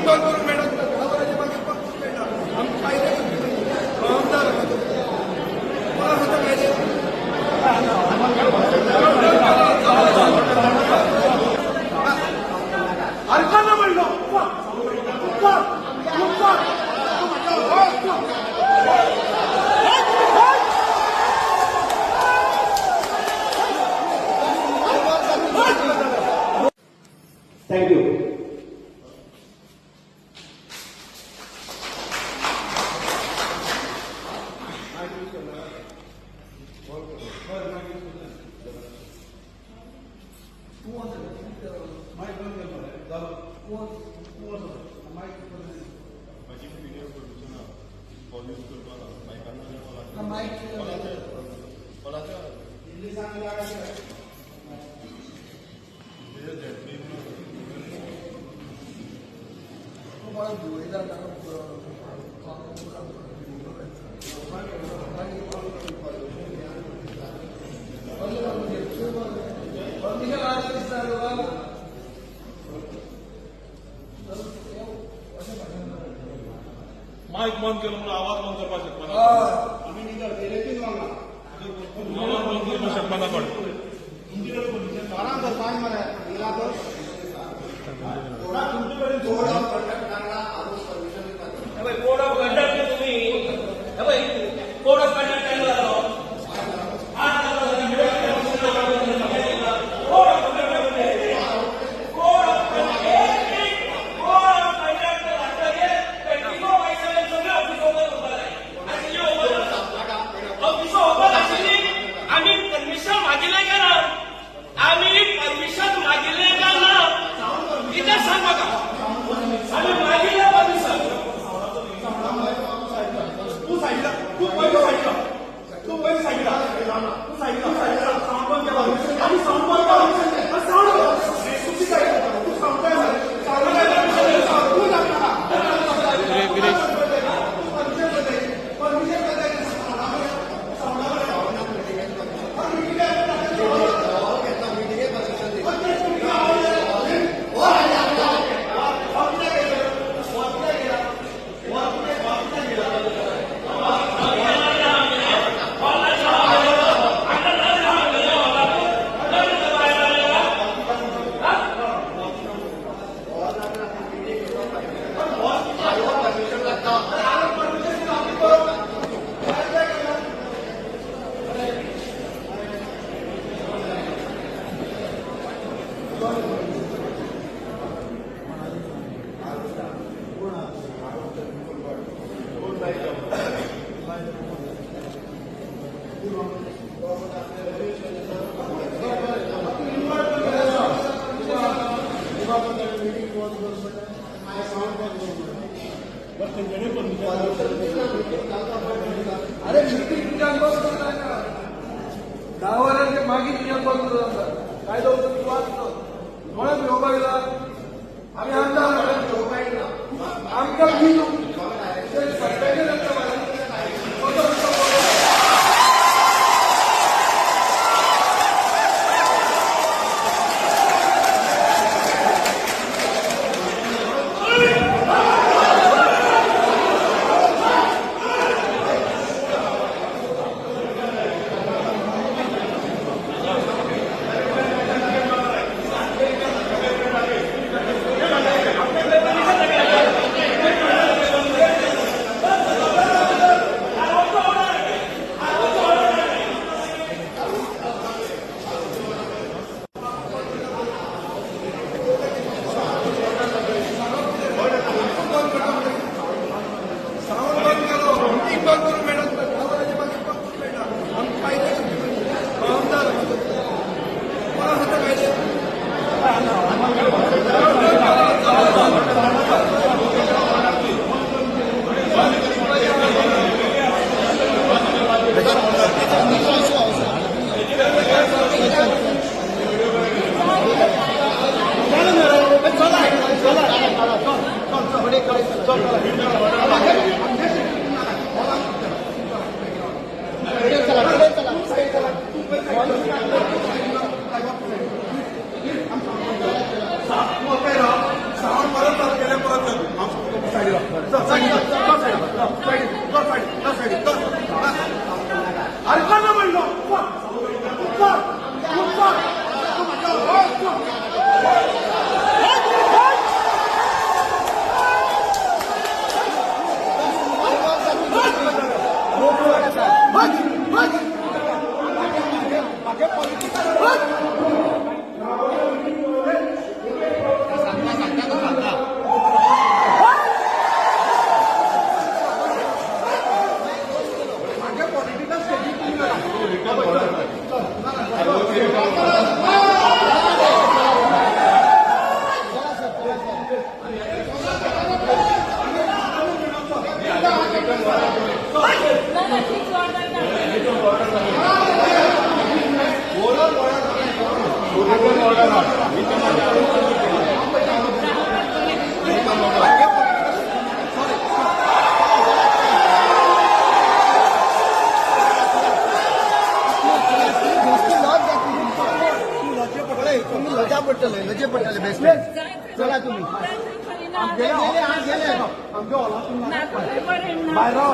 बंद करूंक मेळना, 10 वरांच्या मागीर बंद करूंक मेळना. आमकां कायदे, आमदार कोणा सांगता कायदे? हरकत म्हणलो. उपकार उपकार. Thank you. मायक बंद केलो म्हणून आवाज बंद करपाक शकना. आवाज बंद करपाक शकना कोण. कोड ऑफ कंडक्ट तुम्ही, कोड ऑफ कंडक्ट केन्ना जालो? Code of code of code of conduct लागतगीर 24/7 सगळे ऑफिस ओपन करपाक जाय आशिल्ली. ओपन ऑफिसां ओपन आशिल्ली. आमी परमिशन मागिल्लें काय ना? आमी परमिशन मागिल्लें काय ना, कितें सांग म्हाका. आमी मागिल्लें परमिशन? तू साईडला, तू पयली साईडला, तू पयली साईडला, तू साईडला, साईडला. साऊंड बंद केला आम्ही. साऊंड बंद केला. साऊंड तुमची साईड. तू साऊंड काय? साऊंड काय? तू नाका. परमिशन. अरे, मिटींग तुज्यान बंद करूंक जायना. 10 वरांच्या मागीर तुज्यान बंद करूंक जाता. कायदो तूं वाचलो, कोणाक घेवपाक येता? आमी आमदार, आमकां बील सस्पेंडेड जाता. साऊंड बंद केलो, मिटींग बंद करूंक मेळना. 10 वरांच्या मागीर बंद करूंक मेळना. आमकां कायदे, आमदार कोणा सांगता कायदे? साऊंड परत चालू केल्या, परत चालू. पडटलें, लजे पडटलें बेश्टे. चला तुमी. गेले गेले हा गेले. आमच्या हॉलातून बरें ना. भायर राव.